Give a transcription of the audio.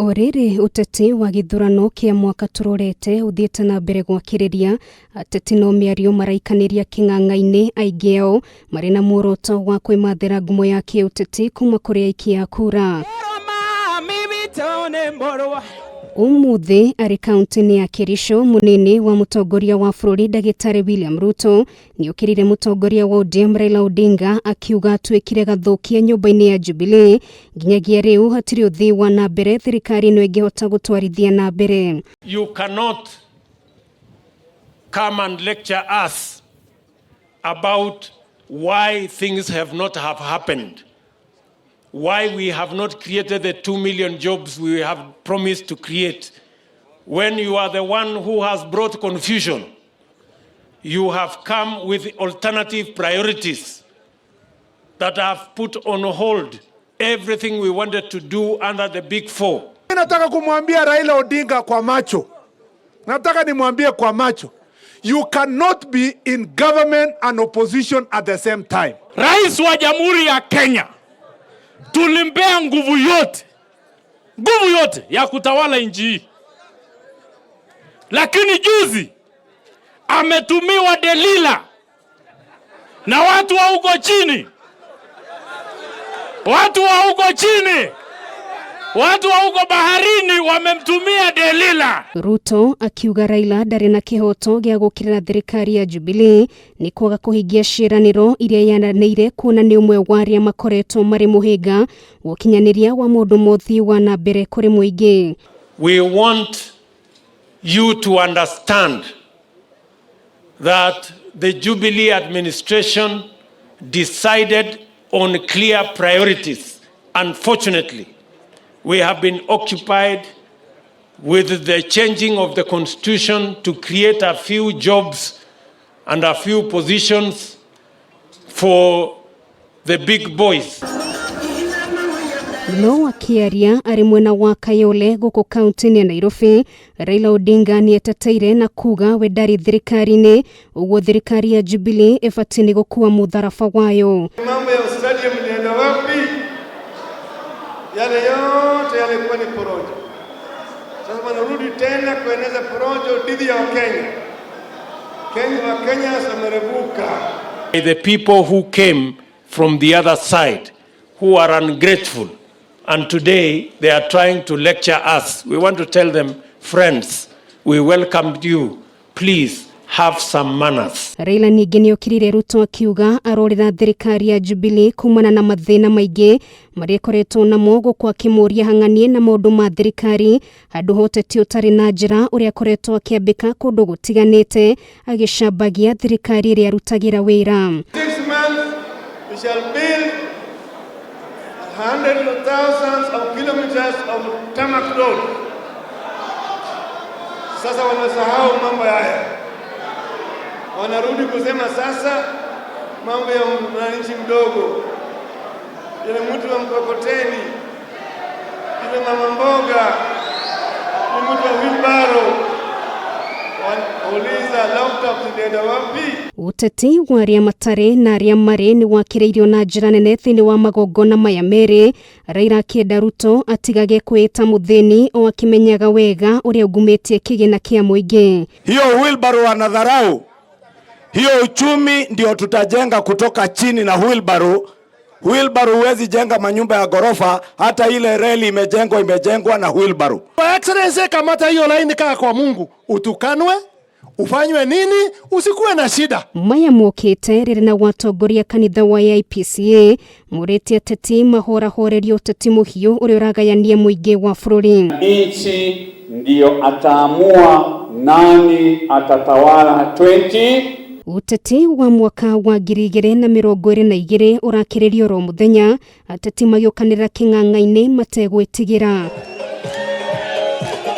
O rĩrĩ ũteti wa gĩthurano kĩa mwaka tũrorete ũthiĩte na mbere gwakĩrĩria, ateti no mĩario maraikanĩria kĩng'ang'a-inĩ, aingĩ ao marĩ na muoroto wa kwĩmathĩra ngumo ya kĩũteti kuma kũrĩ aikia a kura. Ũmũthĩ arĩ kaunti-inĩ ya Kericho, mũnini wa mũtongoria wa bũrũri ndagĩtarĩ William Ruto nĩokĩrĩire mũtongoria wa ODM Raila Odinga akiuga atuĩkire gathũkia nyũmba-inĩ ya Jubilee nginyagia rĩu hatirĩ ũthii wa na mbere thirikari ĩno ĩngĩhota gũtwarithia na mbere. You cannot come and lecture us about why things have not have happened, why we have not created the 2 million jobs we have promised to create, when you are the one who has brought confusion. You have come with alternative priorities that have put on hold everything we wanted to do under the Big Four. Nataka kumwambia Raila Odinga kwa macho, nataka nimwambie kwa macho, you cannot be in government and opposition at the same time. Rais wa Jamhuri ya Kenya tulimpea nguvu yote, nguvu yote ya kutawala nchi hii, lakini juzi ametumiwa Delila na watu wa huko chini, watu wa huko chini, watu wa huko baharini wamemtumia Delila. Ruto akiuga Raila ndarĩ na kĩhoto gĩa gũkĩrĩra thirikari ya Jubilee nĩ kwaga kũhingia ciĩranĩro iria yaranĩire, kuona nĩ ũmwe wa arĩa makoretwo marĩ mũhĩnga wa ũkinyanĩria wa maũndũ ma ũthii wa na mbere kũrĩ mũingĩ. We want you to understand that the Jubilee administration decided on clear priorities. Unfortunately, we have been occupied with the changing of the constitution to create a few jobs and a few positions for the big boys. No akĩaria arĩ mwena wa Kayole gũkũ kaunti-inĩ ya Nairobi, Raila Odinga nĩeteteire na kuga we ndarĩ thirikari-inĩ, ũguo thirikari ya Jubilee ĩbatiĩ nĩ gũkua mũtharaba wayo. Mambo ya stadium ilienda wapi? Yale yote yalikuwa ni porojo. Sasa wanarudi tena kueneza porojo dhidi ya Wakenya. Kenya, Wakenya wamerevuka. The people who came from the other side, who are ungrateful, and today they are trying to lecture us. We want to tell them, "Friends, we welcomed you. Please have some manners." Raila ningĩ nĩokĩrĩire Ruto akiuga arorĩra thirikari ya Jubilee kumana na mathĩna maingĩ marĩa ĩkoretwo namo, gũkũ akĩmũria hang'anie na maũndũ ma thirikari handũ ha ũteti ũtarĩ na njĩra ũrĩa akoretwo akĩambĩka kũndũ gũtiganĩte agĩcambagia thirikari ĩrĩa arutagĩra wĩra. 6 months, we shall build hundreds of thousands of kilometers of tarmac road. Sasa wanasahau mambo haya, wanarudi kusema sasa mambo ya mwananchi mdogo, ile mtu wa mkokoteni, ile mama mboga, ile mtu wa wheelbarrow. Wanauliza, laptop zilienda wapi? Ũteti wa arĩa matarĩ na arĩa marĩ nĩ wakĩrĩirio na njĩra nene thĩinĩ wa magongona maya merĩ, Raila akĩenda Ruto atigage kwĩĩta mũthĩni o akĩmenyaga wega ũrĩa ungumĩtie kĩgĩna kĩa mũingĩ. Hiyo wheelbarrow wanadharau. Hiyo uchumi ndio tutajenga kutoka chini na wheelbarrow. Wheelbarrow huwezi jenga manyumba ya ghorofa, hata ile reli imejengwa, imejengwa na wheelbarrow. Your Excellency, kamata hiyo laini, kaa kwa Mungu, utukanwe, ufanywe nini, usikuwe na shida. Maya mokĩte rĩrĩ na watongoria kanitha wa AIPCA mũrĩtie ateti mahorahorerie ũteti mũhiũ ũrĩa ũragayania mũingĩ wa bũrũri. Nchi ndiyo ataamua nani atatawala 20 Ũteti wa mwaka wa 2022 ũrakĩrĩrio oro mũthenya, ateti magĩũkanĩra kĩng'ang'a-inĩ mategwĩtigĩra.